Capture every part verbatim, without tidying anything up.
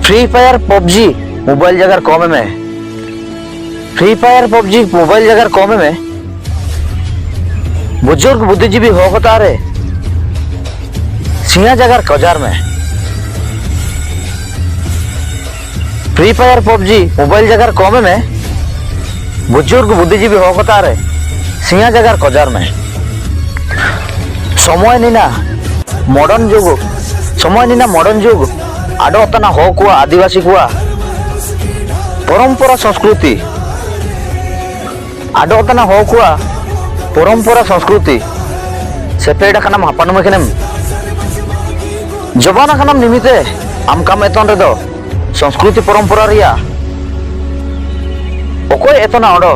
Free Fire, PUBG mobile jagare kome me. Free Fire, PUBG mobile jagare kome me. Bujurg budhijibi hoko tare. Siya jagare kojar me. Free Fire, PUBG mobile jagare kome me. Bujurg budhijibi hoko tare. Siya jagare kojar me. Somoy nina modern jug, somoy nina modern jug, adho tana hokua adibasi kua porompora sanskruti, adho tana hokua porompora sanskruti sepeida kanam hapanumi kenem. Jobana kanam nimite am kam eton redo sanskruti porompora ria okoy etona odho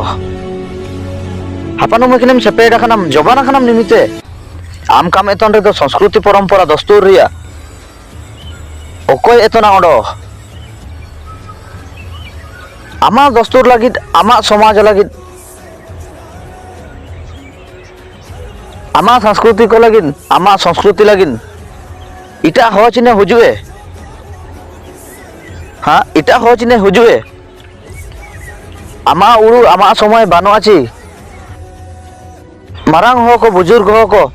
hapanumi kenem sepeida kanam jobana kanam nimite. Am kam eton redo sanskruti porompora dostur ria okoy etona odho. Ama dostur lagid, ama somaj lagid, ama sanskruti ko lagid, ama sanskruti lagid. Ita hochine hujue. Ha, ita hochine hujue. Ama uru, ama somoi banu achi. Marang hoko, bujurg hoko,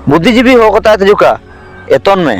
budhijibi hoko tai tajuka eton me.